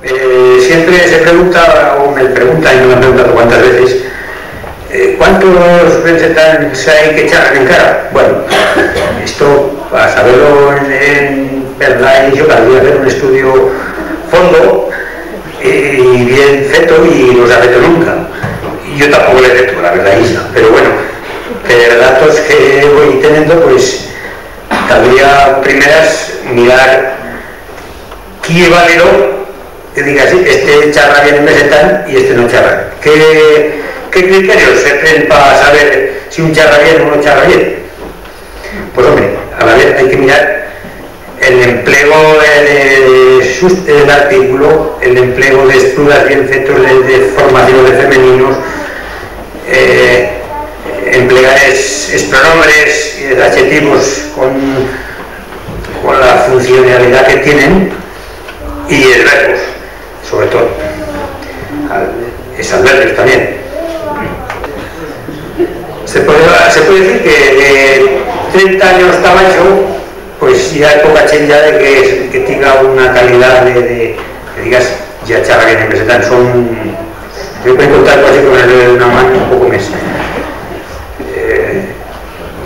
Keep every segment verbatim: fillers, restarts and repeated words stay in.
Eh, siempre se pregunta, o me preguntan, y me lo han preguntado cuantas veces, eh, ¿cuántos belsetans hai que charran encara? Bueno, esto, para saberlo en, en verdad, yo caldría hacer un estudio fondo, eh, y bien feto, y no se ha feto nunca. Y yo tampoco lo he feto, la verdad, Isa. Pero bueno, que de datos que voi teniendo, pues, caldría primeras mirar qui é válido que diga, "Sí, este charra bien en belsetán y este no charra". ¿Qué, qué criterios se pren pa saber si un charra bien o no charra bien? Pues, hombre, a la vez hai que mirar el emplego de, de, de sus-, del artículo, el emplego d'esplurars bien fetos, de, de formación de femeninos, eh, emplegar es, es pronombres y es adchetivos con, con la funcionalidat que tienen, y es verbos, sobre todo. Al-, es adverbios también. Se puede, se puede decir que de trenta anyos ta baixo, pues, ya hai poca chent ya de que, que tiga una calidad de, de, que digas, ya charra bien en belsetán. Son, yo puedo contar casi con el dedo de una mano, un poco más. Eh,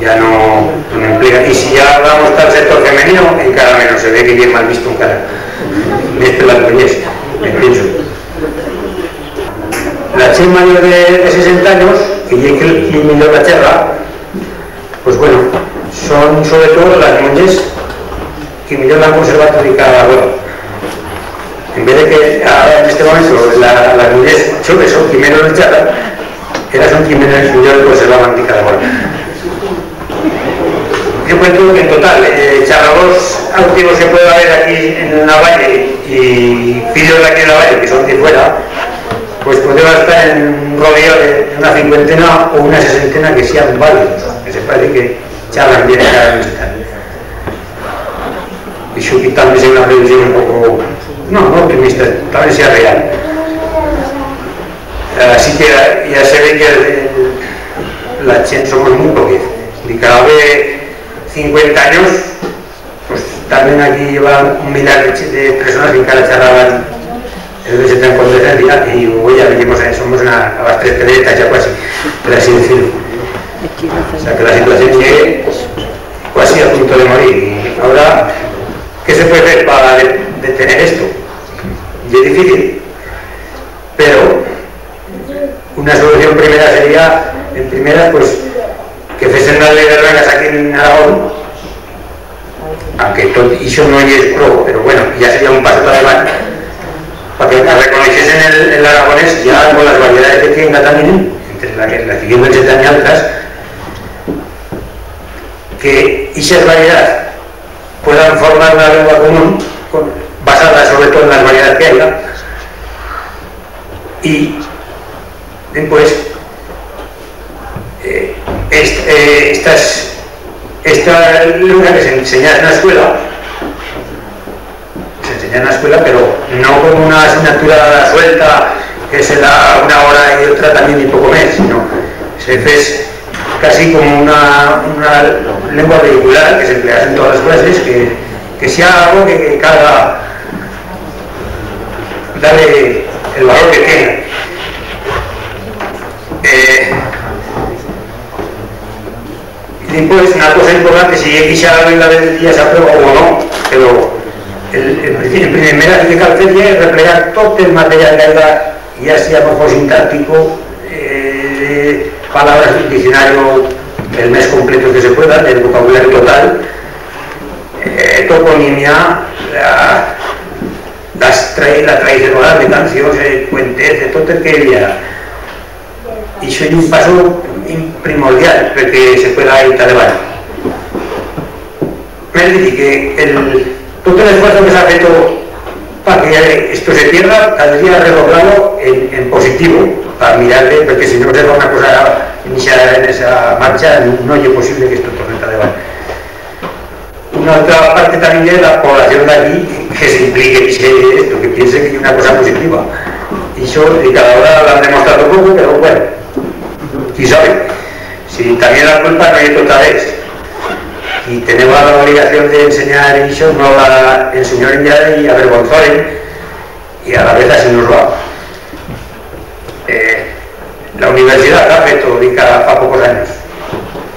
ya no, no emplea. Y si ya vamos tal sector femenino, encara menos, se ve que ye mal visto encara. Este las mullers, me pienso. La chent mayor de, de sesenta anyos, que ye que, que millor la charra, pues bueno, son sobre todo las mullers que millor l'han conservado dedicada a la boda. En vez de que ahora, en este momento, la, las mullers choves son qui menos charran, eras son qui menos millor conservaban dedicada a la boda. Yo cuento que en total, eh, charradors activos que puede haber aquí en la valle y fillos de aquí de la valle que son de fuera, pues podemos estar en un rodeo de, de una cincuentena o una sesentena que sean válidos, que se parece que charran bien, charran bien. Y su también sea una previsión un poco, no, no optimista, también sea real. Así que ya se ve que el, el, la chent somos muy poquez. De cada vez cincuenta anyos, pues también aquí lleva un milar de, de personas que encara charraban el belsetán con decencia, y hoy ya venimos a, somos una, a las tres pedretas ya casi, por así decirlo. O sea que la situación es casi a punto de morir. Y ahora, ¿qué se puede hacer para de-, detener esto? Y es difícil, pero una solución primera sería, en primera, pues, que fesen las leyes de ragas aquí en Aragón, aunque tot ixo no ye pro, pero bueno, ya sería un paso para adelante, para que reconociesen el, el aragonés ya con las variedades que tienen también, entre la que, la que yo pensé también otras, que ixas variedades puedan formar una lengua común, con-, basada sobre todo en las variedades que haya, y después, eh, est-, eh, estas, esta lengua que se enseña en la escuela, se enseña en la escuela, pero no como una asignatura suelta, que se da una hora y otra también y poco más, sino se fes casi como una, una lengua vehicular que se emplea en todas las clases, que, que sea algo que, que caiga, darle el valor que tiene. Eh, y después, una cosa importante, si ella sabe la de día se aprueba o no, pero el, el, el primer que cal fer es replegar tot el material que haya, ya sea morfosintactico, eh, palabras del diccionario el más completo que se pueda, del vocabulario total, eh, toponimia, la, las tra-, la tradición oral de cancions, de cuentez, de tot el que haya. Ixo ye un paso im-, primordial per que se pueda ir ta debant. Me dice que el, tot el esfuerzo que s'ha feto pa que esto se pierda, caldría redoblar-lo en, en positivo, pa mirar de, porque si no se fa una cosa en ixa, en ixa marcha, no ye posible que esto torne ta debant. Una otra parte también ye la población d'aquí que s'implique, que se, esto, que piense que ye una cosa positiva. Ixo, y cada hora l'han demostrado poco, pero bueno, qui sabe. Si también la culpa no ye tota d'ells. Y tenemos la obligación d'ensenyar ixo, no la ensenyar ya y avergonzar, Y a la vez así nos va. Eh, la universidat ha feto, dica, fa pocos anyos.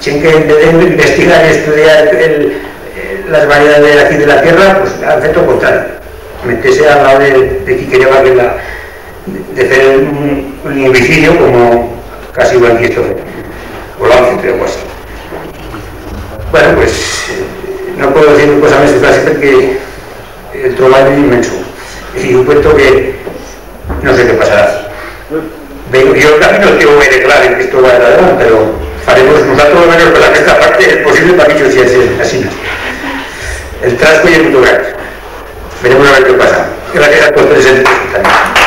Chent que en vez de investigar y estudiar el, eh, las variedades de aquí de la tierra, pues han feto o contrario. Meter-se al lado de, de qui quereba que la, de fer un, un lingüicidio como casi igual que esto, o lo han feto, pues. Bueno, pues, eh, no puedo decir cosa más de clase porque el troballo es inmenso. Y yo cuento que no sé qué pasará. Pero yo también no tengo muy de claro en que esto va a dar, pero haremos nosotros lo menos para esta parte es posible para que yo sea así, así. El trasco y el mundo grande. Veremos a ver qué pasa. Gracias a todos presentes también.